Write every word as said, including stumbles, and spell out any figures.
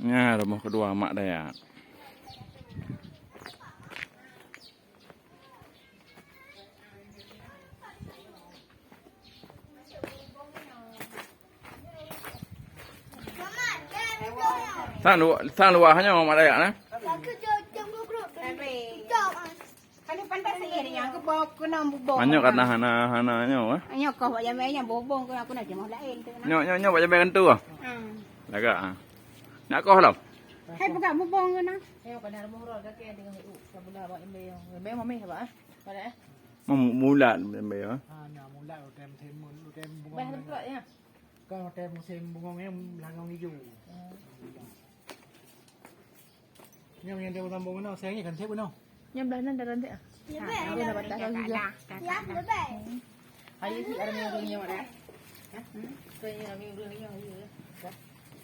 Nyan rumoh keudua Mak Dayak. Sang luwah, sang luwah nyoe Mak Dayak na. Kan pantas sendiri yang ke bawa kena bubong. Nyoe karena hana, hana nyoe, eh. Nyoe kah bak jamé nyan bubong kena, kena jeumah laén tu. Nyoe, nyoe, nyoe bak jamé kan tu, ah. Hmm. Lagak, ah. Nak kah lah. Hai peugah bubong kena. Hai kena bubong roh dah ke dengan ibu sebelah bak imbe yang. Imbe mami apa, eh? Mana, eh? Mem-, mulat imbe, ah. Ah, na mulat, tem timun, tem bubong. Bah tempat ya. Kan hotel musim bungong yang langong hijau. Nyam yang dia sambung kena, saya ni kan saya kena. Nyam dah nan dah rantik ah. Ya, Ha, betul. Dah batang kau hijau. Ya, betul. Hari ni ada yang orang nyam ada. Ha? Hmm? Kau ni kami orang nyam hari ni.